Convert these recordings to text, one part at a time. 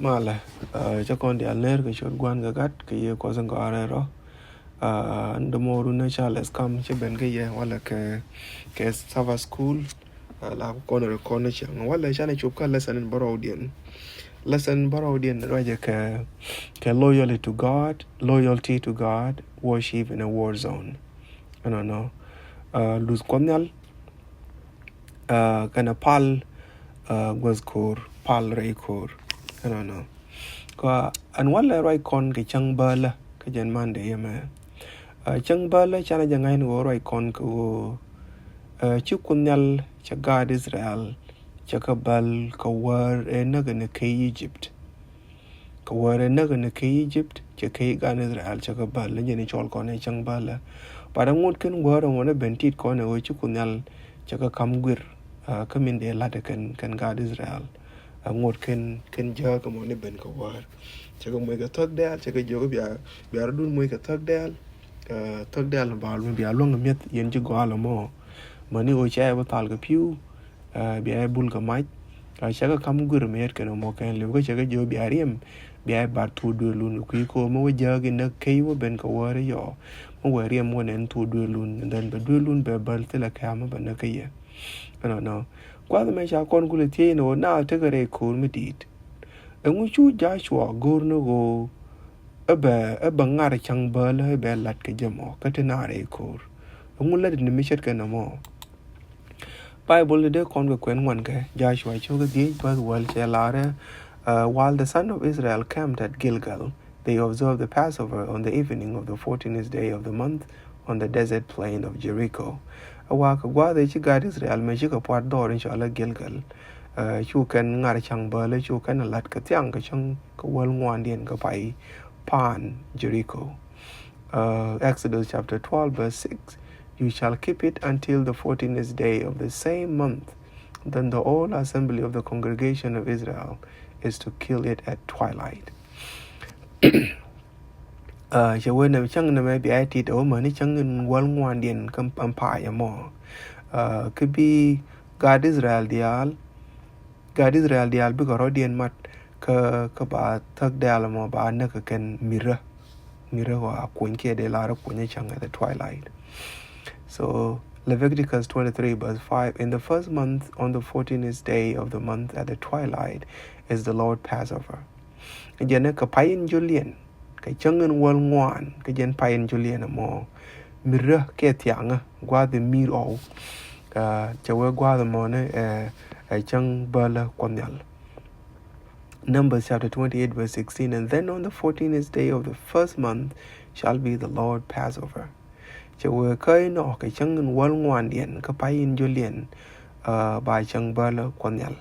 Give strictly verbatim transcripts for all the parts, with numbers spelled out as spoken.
Malɛ, cä kɔn diaal ner kɛ ciöt Gua̱n kɛ Gat kɛ Yiëë Kuɔth in gɔaa rɛl rɔ. Ɛn dämɔɔrun ni Charles Kam cä ben kä yɛ walɛ kɛ, kɛ Sabbath School. La kɔn rɛ kɔn ni ciaŋ walɛ canɛ cop kä lesson in bärɔwdiɛn. Lesson bärɔwdiɛn ruacɛ kɛ, kɛ loyalty to God, loyalty to God, worship in a war zone. Ɛnɔnɔ, luth Kuɔth Nhial, kɛnɛ pal guäth ko̱o̱r, pal rɛy ko̱o̱r. Ɛnɔnɔ, kɛ ɛn walɛ ruac kɔn kɛ cäŋ bälä kä jɛn Monday yɛmɛ. Cäŋ bälä canɛ jɛ ŋa̱c ni ɣöö ruac kɔn kɛ ɣöö ci Kuoth Nhial cɛ gaat Israel cɛ kɛ bäl kɛ wäär ëë näk ni key Egypt. Kɛ wäär ëë näk ni key Egypt cɛ key gaat Israel cɛ kɛ bäl, ni jɛn i̱ cɔl kɔn ɛ cäŋ bälä. Bat ɛ ŋot ken wäär ɛmɔ ni ben tit kɔn ɛ ɣöö ci Kuoth Nhial cɛ kɛ ka̱m guir kä min dee la̱t ɛ kɛn, kɛn gaat Israel. Ɛ ŋot ken, ken jääk ɛmɔ ni ben kɛ wäär. Cɛ kɛ moc kɛ thäk dɛ̈ɛ̈l, cɛ kɛ jiök bia, bia rɔ̱dun moc kɛ thäk dɛ̈ɛ̈l. Thäk dɛ̈ɛ̈l ba, bia luäŋ kɛ mi̱eth yɛn ci gɔaa ɛmɔ. Mäni ɣöö cɛ ɛ bi thal kɛ pi̱w, bia ɛ bul kɛ mac. Cɛ kɛ ka̱m guir mi yɛt kɛn ɛmɔ kɛn li̱w kä cɛ kɛ jiök bia riɛm, bia ɛ bar thuk duëëlun kɛ kui̱ ko̱o̱m mi wä jääk in näk key wä ben kɛ wäär yɔ. Mi wä riɛm wä nɛn thuk duëëlun, and then bɛ duëëlun bɛ bäl thilɛ kɛ̈m mi bɛ näk kä yɛ. Ɛnɔnɔ, gua̱th mɛ ca kɔn kulɛ thiec ni ɣöö naath tekɛ rɛy ko̱o̱r mi di̱i̱t. Ɛŋu cu Joshua go̱o̱r ni ɣöö ɛ bɛ, ɛ bɛ ŋar cäŋ bälä ɛ bɛ la̱t kɛ jɛ mɔ kä te naath rɛy ko̱o̱r? Ɛŋu lät ni mi ce̱tkɛ nɔmɔ? Bible dee kɔn kɛ kuɛn ŋuan kɛ Joshua cio̱k kä dhieec bäth wäl cɛ lar ɛ, while the son of Israel camped at Gilgal, they observed the Passover on the evening of the fourteenth day of the month on the desert plain of Jericho. Ɛ wa kɛ gua̱a̱th ëë ci gaat Israel mëë cikɛ pua̱t dhɔr in cɔalɛ Gilgal. Cu kɛn ŋar cäŋ bälä, cu kɛn la̱t kɛ thiaŋ kɛ cäŋ kɛ wäl ŋuandiɛn kɛ pay paan Jericho. Exodus chapter twelve verse six, "You shall keep it until the fourteenth day of the same month. Then the whole assembly of the congregation of Israel is to kill it at twilight." Cɛ wee nɛ cäŋ nɛmɛ bia ɛ tit ɛ wä mäni cäŋ in wäl ŋuandiɛn kä ɛn pay ɛmɔ. Kä bi gaat Israel diaal, gaat Israel diaal bikɛ rɔ̱diɛn mat kä, kä ba thäk dɛ̈ɛ̈l ɛmɔ ba näk kɛ kɛn mirä. Mirä wa kuny kiɛ dee lar kuny ɛ cäŋ at the twilight. So Leviticus twenty-three verse five, "In the first month, on the fourteenth day of the month at the twilight, is the Lord Passover." Jɛn ɛ kɛ pay in jɔliɛn, kɛ cäŋ in wäl ŋuan, kɛ jɛn pay in jɔliɛn ɛmɔ. Mirä kɛ thiaŋä, gua̱a̱th in mir ɔw. Cɛ wee gua̱a̱th ɛmɔ ni ɛ, ɛ cäŋ bälä Kuɔth Nhial. Numbers chapter twenty-eight verse sixteen, "And then on the fourteenth day of the first month shall be the Lord Passover." Cɛ wee kä inɔ kɛ cäŋ in wäl ŋuandiɛn kä pay in jɔliɛn, ba cäŋ bälä Kuɔth Nhial.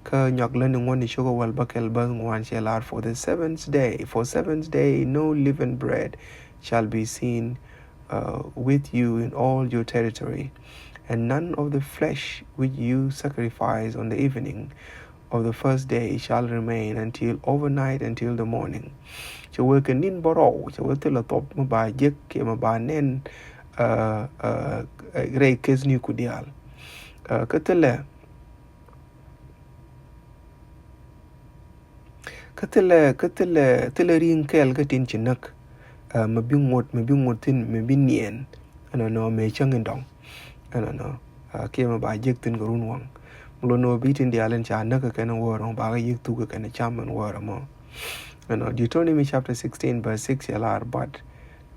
Kä Nyuak lätni ŋuɔ̱tni cio̱k wäl bäkɛl bäth ŋuan cɛ lar, "For the seventh day, for seventh day no leavened bread shall be seen with you in all your territory, and none of the flesh which you sacrifice on the evening of the first day shall remain until overnight, until the morning." Cɛ wee kɛ ni̱n bärɔw, cɛ wee thilɛ thɔp mi ba jek kiɛ mi ba nɛn rɛy keth ni ku diaal. Kä thilɛ, kä thilɛ, kä thilɛ, thilɛ ri̱i̱ŋ kɛɛl kä tin ci näk. Mi bi ŋot, mi bi ŋot thi̱n, mi bi niɛɛn. Ɛnɔnɔ mëë cäŋ in dɔ̱ŋ. Ɛnɔnɔ kiɛ mi ba jek thi̱n kɛ run waŋ. Mi lot ni wä bi tin diaal in ca näk kɛ kɛn wäär ɔŋ ba kɛ yiëk thuk kɛ kɛn cam ɛn wäär ɛmɔ. Ɛnɔ Deuteronomy chapter sixteen verse six cɛ lar, "But,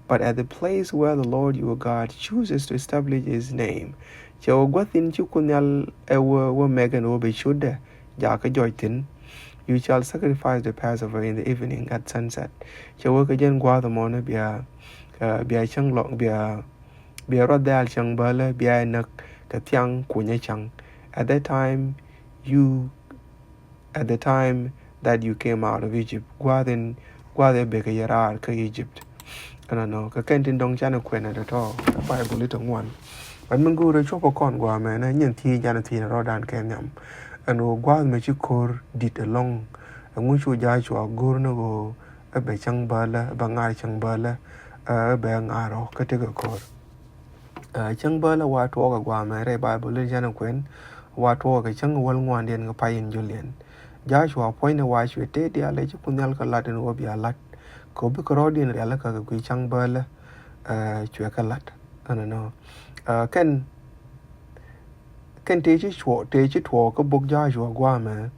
but at the place where the Lord your God chooses to establish his name." Cɛ wä gua̱th in ci Kuoth Nhial ɛ wä, wä mɛk ɛn wä bɛ ciötdɛ jakä jɔc thi̱n. "You shall sacrifice the Passover in the evening at sunset." Cɛ wä kɛ jɛn gua̱a̱th ɛmɔ ni bia, bia cäŋ lɔŋ, bia, bia ruath dɛ̈ɛ̈l cäŋ bälä, bia ɛ näk kɛ thiaŋ kunyä cäŋ. At that time you, at the time that you came out of Egypt. Gua̱a̱th in, gua̱a̱th ɛ bekɛ yɛ raar kä Egypt. Ɛnɔnɔ kɛ kɛn tin dɔ̱ŋ canɛ kuɛn ɛ tɔ̱tɔ̱ ɛ Baibol i̱ te ŋuan. Ɛn mi go̱o̱rɛ cuɔpä kɔn gua̱a̱mɛnɛ nyin thiec canɛ thiec rɔɔdan kɛ nhiam. Ɛn ɣöö gua̱a̱th mɛ ci ko̱r di̱t ɛlɔ̱ŋ. Ɛŋu cu Jacua go̱o̱r ni ɣöö ɛ bɛ cäŋ bälä, ɛ bɛ ŋa̱r cäŋ bälä, ɛ bɛ ŋa̱r ɔ kä tekɛ ko̱r. Cäŋ bälä wa tuɔɔk ɛ gua̱a̱mɛ rɛy Baibol in canɛ kuɛn, wa tuɔɔk ɛ cäŋ wäl ŋuandiɛn kɛ pay in jɔliɛn. Joshua puɔ̱ny ni wa cuɛ tëë diaal ɛ ci Kuoth Nhial kɛ lat ɛn ɣöö bia lat. Kɛ ɣöö bikɛ rɔɔdiɛn rialikä kɛ kui̱ ca̱ŋ bäälä, eh, cuɛ kɛ lat. Ɛnɔnɔ. Eh, kɛn, kɛn tëë ci cuɔ, tëë ci tuɔɔk kä bok Joshua gua̱a̱mɛ.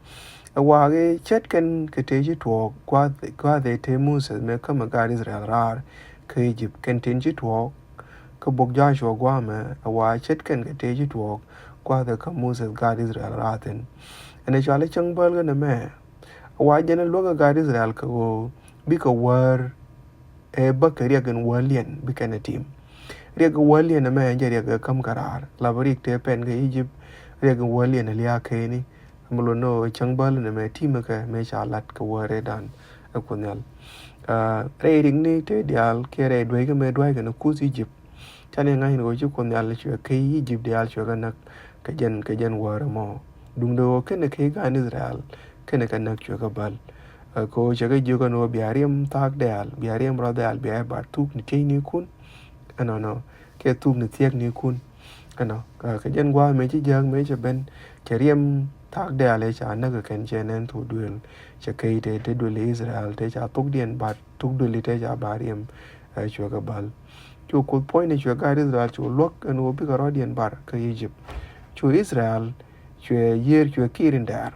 Ɛ waak i̱ ce̱tkɛn kɛ tëë ci tuɔɔk gua̱a̱th, gua̱a̱th ëë tëë Moses mëë kämɛ gaat Israel raar kä Egypt. Kɛn tin ci tuɔɔk kä bok Joshua gua̱a̱mɛ, ɛ waak ce̱tkɛn kɛ tëë ci tuɔɔk gua̱a̱th ëë kä Moses gaat Israel raar thi̱n. Ɛn ɛ cɔal i̱ cäŋ bäälä nɛmɛ. Ɛ waak jɛn ɛ luäk ɛ gaat Israel kɛ ɣöö bikɛ wäär, ɛ bä kɛ riɛk in wäliɛn bikɛn ɛ tim. Riɛk in wäliɛn ɛmɛ jɛ riɛk ɛ käm kɛ raar. La bä riɛk tëë pɛn kɛ Egypt, riɛk in wäliɛn ɛ lia̱a̱ kɛɛni. Ɛmɛ lon ni ɣöö cäŋ bäälä nɛmɛ timɛ kɛ mëë ca lat kɛ wäär ëëdan ɛ Kuoth Nhial. Ah, rɛy riɛkni tëë diaal kiɛ rɛy duäc kä mëë dua̱ckɛ ni kuth Egypt. Canɛ ŋa̱c ni ɣöö ci Kuoth Nhial cuɛ key Egypt diaal cuɛ kɛ näk kɛ jɛn, kɛ jɛn wäär ɛmɔ. Duundɛ ɣöö kɛn ɛ key gaat Israel, kɛn ɛ kɛ näk cuɛ kɛ bäl. Eh, kɛ ɣöö cɛ kɛ jiök ɛn ɣöö bia riɛm thaak diaal, bia riɛm rɔ̱ diaal, bia ɛ bar thuk ni tiecnikun. Ɛnɔnɔ, kɛ thuk ni thieknikun. Ɛnɔ, eh, kɛ jɛn gua̱a̱th mëë ci jääk mëë cɛ ben, cɛ riɛm thaak diaal ëë ca näk kɛ kɛn cɛ nɛn thuk duël. Cɛ key tëë, tëë duël Israel, tëë ca thukdiɛn bar, thuk duël tëë ca bar riɛm, eh, cuɛ kɛ bäl. Cu Kuoth puɔ̱ny ni cuɛ gaat Israel cu luäk ɛn ɣöö bikɛ rɔ̱diɛn bar kä Egypt. Cu Israel cuɛ yiër, cuɛ kiir in dɛɛr.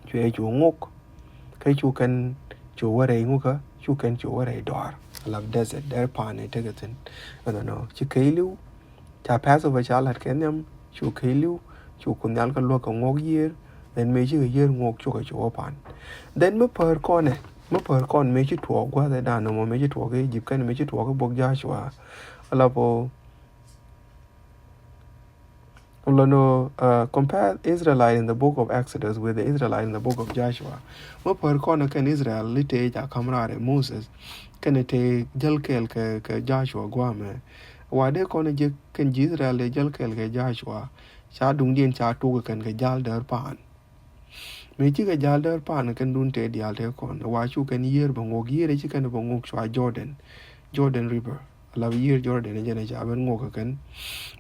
Cuɛ cu ŋok. Kä cu kɛn cu wä rɛy ŋukä, cu kɛn cu wä rɛy dɔaar. Ala desert, dɛr pa̱a̱n ëë tekɛ thi̱n. Ɛnɔnɔ, ci key li̱w, ca Passover ca la̱t kɛ nhiam, cu key li̱w, cu Kuoth Nhial kɛ luäk kɛ ŋuɔk yiër, then mëë cikɛ yiër ŋuɔk cukɛ cu wä pa̱a̱n. Then mi päär kɔnɛ, mi päär kɔn mëë ci tuɔɔk gua̱a̱th ëëdan nɔmɔ, mëë ci tuɔɔk Egypt kɛn mëë ci tuɔɔk bok Joshua. Ala po Lɔnɔ, uh, compare Israelite in the book of Exodus with the Israelite in the book of Joshua. Mi päär kɔn kɛn Israel li tëë ca ka̱m raar ɛ Moses, kɛn tëë jäl kɛɛl kɛ, kɛ Joshua gua̱a̱mɛ. Wa dee kɔn jɛ kɛn ji̱ Israel dee jäl kɛɛl kɛ Joshua, ca duŋdiɛn ca tok kɛn kɛ ja̱l däär pa̱a̱n. Mëë cikɛ ja̱l däär pa̱a̱n kɛn dun tëë diaal tëë kɔn, wa cu kɛn yiër bɛ ŋok, yiër ɛ ci kɛn bɛ ŋok cua Jordan, Jordan River. Ala bi yiër Jordan ɛ jɛn ɛ ca ben ŋok ɛ kɛn.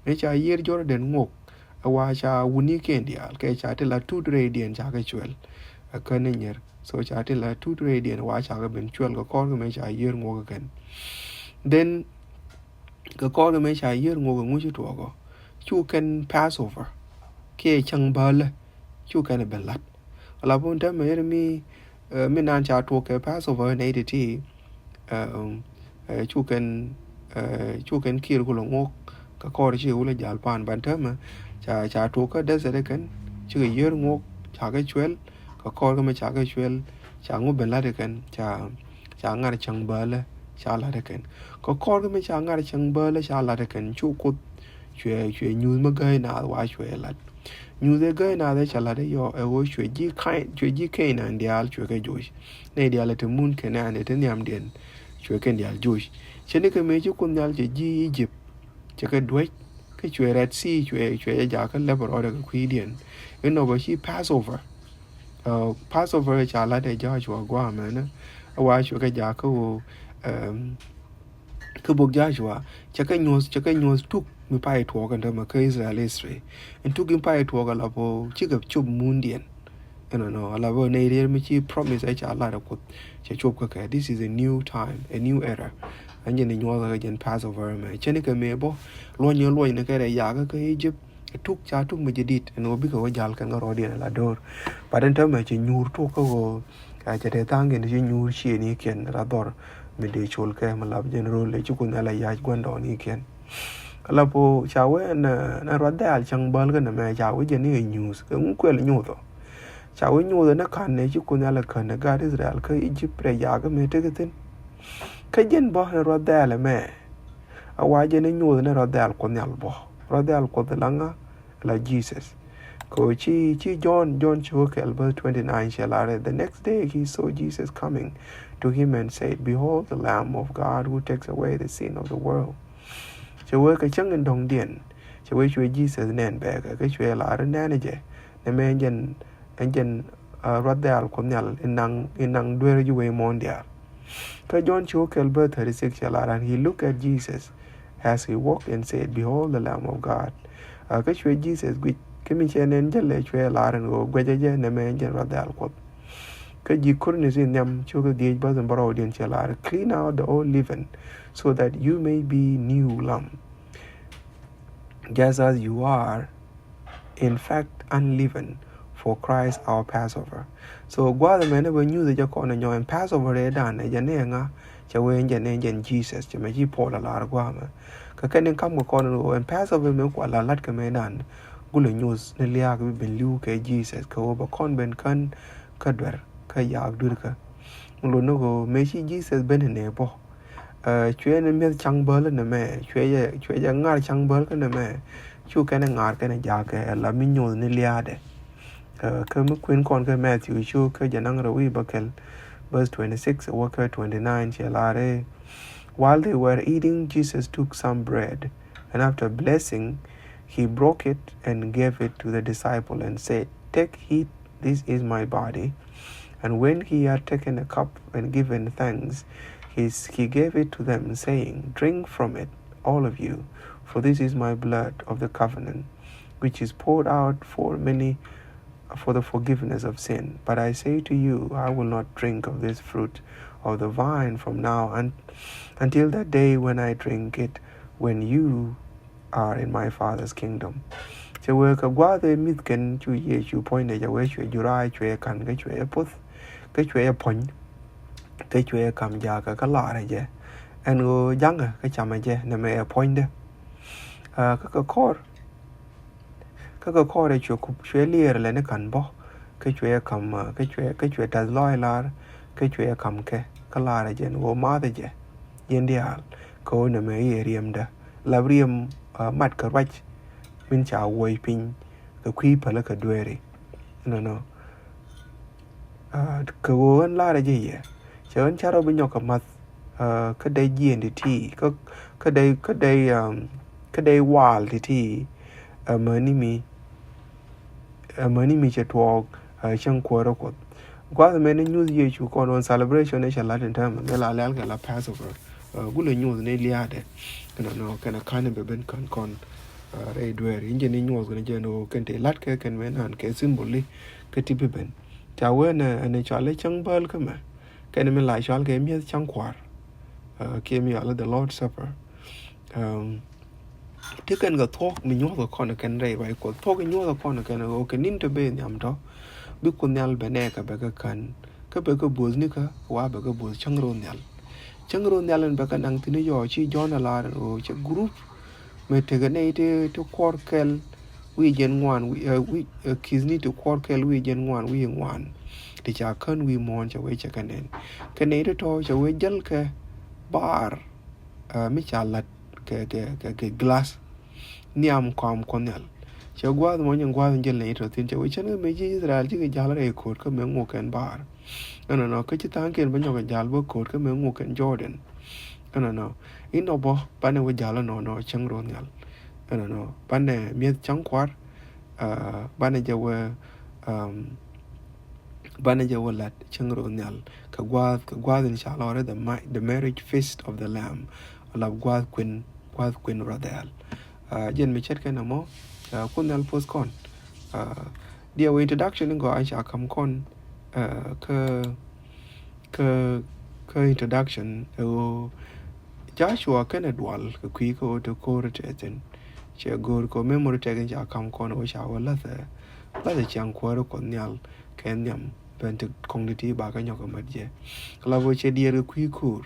Mëë ca yiër Jordan ŋok, ɛ wa ca wunikiɛn diaal, kɛ ca ti la tut rɛydiɛn ca kɛ cuɛl. Ɛ kɛn ni nyier. So ca ti la tut rɛydiɛn, wa ca kɛ ben cuɛl kɛ kɔr kɛ mëë ca yiër ŋok ɛ kɛn. Then, kɛ kɔr kɛ mëë ca yiër ŋok ɛ ŋu ci tuɔɔk ɔ. Cu kɛn Passover. Kiɛ cäŋ bäälä. Cu kɛn ben lat. Ala bun täämɛ yɛr mi, eh, mi naan ca tuɔɔk kɛ Passover nɛy ti̱ti̱, eh, um, eh, cu kɛn, eh, cu kɛn kiir kulɛ ŋok kɛ kɔr ci wulɛ jal pa̱a̱n ban täämɛ ca, ca tuɔɔk kä desert kɛn cikɛ yiër ŋok ca kɛ cuɛl kɛ kɔr kɛ mɛ ca kɛ cuɛl ca ŋu ben lat kɛn ca, ca ŋar cäŋ bäälä ca lat kɛn. Kɛ kɔr kɛ mɛ ca ŋar cäŋ bäälä ca lat kɛn cu Kuoth cuɛ, cuɛ nyuuth mi gäi naath wa cuɛ lat. Nyuuth ɛ gäi naath ɛ cɛ la̱t ɛ yɔ ɛ ɣöö cuɛ ji̱ Kain, cuɛ ji̱ Kenan diaal cuɛ kɛ joc. Nɛy diaal ɛ te mun Kenan ɛ te nhiamdiɛn cuɛ kɛn diaal joc. Cɛ ni kɛ mëë ci Kuoth Nhial cɛ ji̱ Egypt cɛ kɛ duäc kä cuɛ Red Sea cuɛ, cuɛ jɛ jakä lɛp rɔɔdɛ kɛ kui̱diɛn. Inɔ bä ci Passover. Uh, Passover ca la̱t ɛ Joshua gua̱a̱mɛnä ɛ wa cuɛ kɛ jakä ɣöö, um, kä bok Joshua cɛ kɛ nyuɔ̱th, cɛ kɛ nyuɔ̱th tuk mi pay tuɔɔk ɛn täämɛ kä Israel history. Ɛn tuk in pay tuɔɔk ala po cikɛ cop mundiɛn. Ɛnɔnɔ ala po nɛy rier mi ci promise ɛ ca lat ɛ Kuoth cɛ cop kä kɛ. This is a new time, a new era. Ɛn jɛn i̱ nyuɔ̱th kä jɛn Passover mɛ cɛ ni kɛ mëë bä luɔ̱ny in luɔ̱ny ni kɛ rɛ yakä kä Egypt. Tuk ca tuk mi jɛ dit ɛn ɣöö bikɛ wä jal kɛn kä rɔɔdiɛn ala do̱r. But ɛn täämɛ cɛ nyuur tuk kä ɣöö, a, cɛ te tha̱a̱ŋ kɛn ci nyuur ciëënikiɛn ra dhɔr mi dee col kɛ mi lap jɛn ro̱l ɛ ci Kuoth Nhial a yac gua̱ndɔɔŋnikiɛn. Ala po ca wee nɛ, nɛ ruath dɛ̈ɛ̈l cäŋ bäl kä nɛmɛ ca wee jɛn i̱ ɛ nyuuth kɛ ŋu kuɛl nyuuth ɔ. Ca wee nyuuth ɛ ni ka̱n ɛ ci Kuoth Nhial a kän ɛ gaat Israel kä Egypt rɛ yakä mi tekɛ thi̱n. Kä jɛn bä nɛ ruath dɛ̈ɛ̈l ɛmɛ. A wa jɛn i̱ nyuuth nɛ ruath dɛ̈ɛ̈l Kuoth Nhial bä. Ruath dɛ̈ɛ̈l Kuoth la ŋa? La Jesus. Kɛ ɣöö ci, ci John, John ci wä kɛl verse twenty-nine cɛ lar, the next day he saw Jesus coming to him and said, "Behold the Lamb of God who takes away the sin of the world." Cɛ wee kɛ cäŋ in dɔ̱ŋdiɛn. Cɛ wee cuɛ Jesus nɛn bɛɛkɛ kä cuɛ lar nɛn jɛ. Nɛmɛ ɛn jɛn, ɛn jɛn, a, ruath dɛ̈ɛ̈l Kuoth Nhial in naŋ, in naŋ dueer ji̱ wee muɔ̱ɔ̱n diaal. Kä John ci wä kɛl verse thirty-six cɛ lar, and he looked at Jesus as he walked and said, "Behold the Lamb of God." A, kä cuɛ Jesus guic Kä mi cɛ nɛn jälɛ cuɛ lar ɛn ɣöö guɛcɛ jɛ nɛmɛ jɛn ruath dɛl Kuɔth. Kä ji̱ Korinth in nhiam cukɛ dhiec bäth in bärɔwdiɛn cɛ lar, "Clean out the old leaven, so that you may be new lump, just as you are in fact unleavened, for Christ our Passover." So gua̱a̱th ɛmɛn ɛ bä nyuuth ɛ jɛ kɔn ɛ nyɔ ɛn Passover ɛ dan ɛ jɛ ni ɛ ŋa? Cɛ wee jɛ ni jɛn Jesus, cɛ mɛ ci Paul a lar gua̱a̱mɛ. Kä kɛn in kam kɛ kɔn in ɣöö ɛn Passover mɛ kua la lat kɛ mɛ dan, gulɛ nyuuth ni liaak bi ben li̱w kɛ Jesus kɛ ɣöö bɛ kɔn ben kän kä duer kä yaak duer kä. Lon ni ɣöö mëë ci Jesus ben in ɛ bɔ, cuɛ ni mi̱eth caŋ bäl ni mɛ, cuɛ jɛ, cuɛ jɛ ŋar caŋ bäl kä ni mɛ, cu kɛn ŋar kɛn jaak kɛ la mi nyuuth ni liaadɛ. Kä mi kuën kɔn kä Matthew cu kä jɛ naŋ rɛw wi̱i̱ bäkɛl, verse twenty-six wä kä twenty-nine cɛ lar i̱, "While they were eating, Jesus took some bread, and after blessing, he broke it and gave it to the disciple and said, 'Take, eat, this is my body.' And when he had taken a cup and given thanks, he, he gave it to them, saying, 'Drink from it, all of you, for this is my blood of the covenant, which is poured out for many for the forgiveness of sin. But I say to you, I will not drink of this fruit of the vine from now un-, until that day when I drink it, when you are in my Father's kingdom.'" Cɛ wee kɛ gua̱a̱th ɛ mi̱th kɛn cu Yecu puɔ̱nydɛ cɛ wee cuɛ juray cuɛ ka̱n kä cuɛ puɔth kä cuɛ puɔ̱ny kä cuɛ kam jakä kä laarɛ jɛ ɛn ɣöö jaŋɛ kä camɛ jɛ nɛmɛ ɛ puɔ̱nydɛ. Kä kɛ kɔr kä kɛ kɔr ɛ cuɛ kup cuɛ liɛɛr lɛ ni ka̱n bä kä cuɛ kam kä cuɛ kä cuɛ tath lɔɔy laar kä cuɛ kam kɛ kä laarɛ jɛ ɛn ɣöö maathɛ jɛ. Yɛn diaal kɛ ɣöö nɛmɛ i̱ ɛ riɛmdä lap riɛm mat kɛ ruac min ca wuɔ̱c piny kɛ kui̱ päl kɛ dueeri. Nɔnɔ kɛ ɣöö ɣän laarɛ jɛ yɛ cɛ ɣän carɔ bi nyɔk kɛ math kä dee jiɛn ti ti kä dee kä dee kä dee waal ti ti. Amäni mi amäni mi cɛ tuɔɔk cäŋ kuäärä Kuɔth. Gua̱th mɛn ni nyuuth Yecu kɔn ɣän celebration ni cɛ lat in täämɛ mɛ la lɛl kɛ la Passover. Gulɛ nyuuth ni liaadɛ kɛnɛ nɔ kɛnɛ ka̱n in bɛ ben kän kɔn rɛy dueer in jɛ ni nyuuth kɛnɛ jɛ ni ɣöö kɛn te lat kɛ kɛn mɛ nan kɛ symbol li kɛ ti bi ben. Ca wee nɛ ɛn cɔal i̱ cäŋ bäl kä mɛ kɛn mi la cɔal kɛ mi̱eth cäŋ kua̱r. Kiɛ mi cɔal i̱ the Lord Supper. Ti kɛn kɛ thuɔ̱k mi nyuɔ̱th kɛ kɔn kɛn rɛy ruac Kuɔth thuɔ̱k nyuɔ̱th kɛ kɔn kɛn ɣöö kɛ ni̱n te ben nhiam tɔ bi Kuoth Nhial bɛ nɛɛkɛ bɛ kɛ kän kä bɛ kɛ buɔth nikä wa bɛ kɛ buɔth cäŋ ro̱o̱ nhial. Cäŋ ro̱o̱ nhial in bɛ kɛ naŋ thi̱n yɔɔ ci Jɔ̱ɔ̱n a lar in ɣöö cɛ group mɛ tekɛ nɛy ti ti kuɔr kɛl wi̱i̱ jɛn ŋuan wi̱i̱ ki̱thni ti kuɔr kɛl wi̱i̱ jɛn ŋuan wi̱i̱ ŋuan. Ti ca kän wi̱i̱ muɔ̱ɔ̱n cɛ wee cɛ kɛ nɛn kɛ nɛy ti tɔ̱ cɛ wee jäl kɛ baar mi ca la̱t kɛ kɛ kɛ glass. Nhiam kɔam Kuɔth Nhial. Cɛ gua̱a̱th mɔ nyɛ gua̱a̱th in jäl nɛy ti tɔ̱ thi̱n cɛ wee cɛn kɛ mëë ci Israel cikɛ ja̱l rɛy ko̱o̱t kä mëë ŋuk kɛn baar. Ɛnɔnɔ kä ci tha̱a̱ŋkiɛn bä nyɔk kɛ ja̱l bä ko̱o̱t kä mëë ŋuk kɛn Jordan. Ɛnɔnɔ inɔ bä banɛ wä ja̱l ɛnɔnɔ cäŋ ro̱o̱ nhial. Ɛnɔnɔ banɛ mi̱eth cäŋ kua̱r. Banɛ jɛ wä banɛ jɛ wä lat cäŋ ro̱o̱ nhial kɛ gua̱a̱th kɛ gua̱a̱th in ca lɔrɛ the marriage feast of the Lamb. Lap gua̱a̱th kuën gua̱a̱th kuën ruath dhɛl. Jɛn mi ce̱tkɛ nɛmɔ Kuoth Nhial puɔth kɔn. Diɛ wä introduction in gɔaa in ca ka̱m kɔn kä kä kä introduction ɛ ɣöö Joshua kɛnɛ dual kɛ kui̱ kä ɣöö te ko̱r tɛ thi̱n. Cɛ go̱o̱r kɛ ɣöö memory tɛk in ca ka̱m kɔn ɣöö ca wä la̱thɛ la̱thɛ ciaŋ kuäärä Kuɔth Nhial kɛ nhiam ben ti kɔŋ ti ti ba kä nyɔk kɛ mät jɛ. Kɛ la bä cɛ diɛɛr kɛ kui̱ ko̱r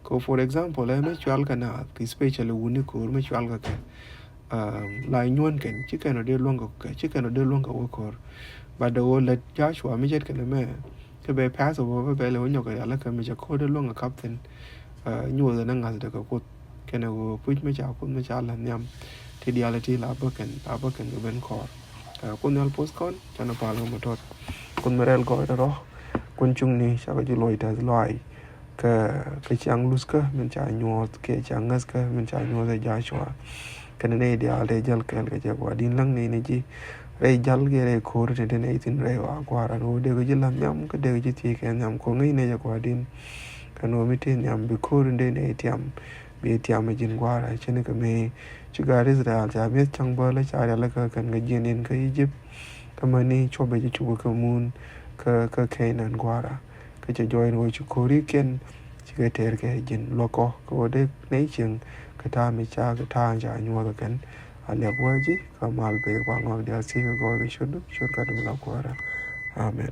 kɛ ɣöö for example ɛ mi cual kɛ naath kɛ especially wuni ko̱r mi cual kɛ kɛ la nyuɔ̱n kɛn ci kɛn ɔ dee luäŋ kɛ ci kɛn ɔ dee luäŋ kɛ wä ko̱r. But the whole lät Joshua mi ce̱tkɛ nɛmɛ kä bɛ Passover bä bɛ lɛ wä nyɔk kɛ rial kä mi cɛ ko̱r dee luäŋ kɛ kap thi̱n. Nyuɔth ɛn ɛ ŋa̱thdɛ kɛ Kuoth kɛnɛ ɣöö puc mi ca Kuoth mi ca la̱th nhiam ti diaal ti la bä kɛn la bä kɛn kɛ ben kɔɔr. Kuoth Nhial puɔth kɔn canɛ pal kä mɛ tɔt. Kuoth mi rɛl gɔɔydɛ rɔ Kuoth cuŋni cakɔ ji̱ luɔc tɛth luaac. Kä kä ciaŋ luthkä min ca nyuɔth kiɛ ciaŋ ŋäthkä min ca nyuɔth ɛ Joshua. Kɛnɛ nɛy diaal tɛ jäl kɛɛl kɛ jɛ gua̱di̱n läŋ nɛy ni ji̱ rɛy jäl kiɛ rɛy ko̱r tin te nɛy thi̱n rɛy wa gua̱a̱r an ɣöö dee kɛ ji̱ la̱th nhiam kä dee kɛ ji̱ thiec kɛ nhiam kɛ ŋäc nɛy jɛ gua̱di̱n. Kɛn ɣöö mi te nhiam bi ko̱r in dee nɛy tiam bi tiam ɛ ji̱n Gua̱a̱ra. Ce̱tnikɛ mëë ci gaat I-thɛ-rɛl ca mi̱eth cäŋ bäl, ca rialikä kɛn kɛ jiɛn in kä I-jëp. Kä mäni cuɔpɛ ji̱ cukɛ kɛ mun kä, kä Kɛ-naan Gua̱a̱ra. Kä cɛ jɔɔc ni ɣöö ci ko̱rikiɛn cikɛ tɛr kɛ ji̱n luɔ̱k ɔ, kɛ ɣöö dee nɛy cieŋ kɛ ta̱a̱ mi ca, kɛ ta̱a̱ ca nyuɔ̱th ɛ kɛn. A liak wee ji̱ kä mal pek Kua̱r ŋɔak diaal thiec kɛ gɔɔy kɛ ciötdu, ciöt Gatdu mi la Kuäärä. Amen.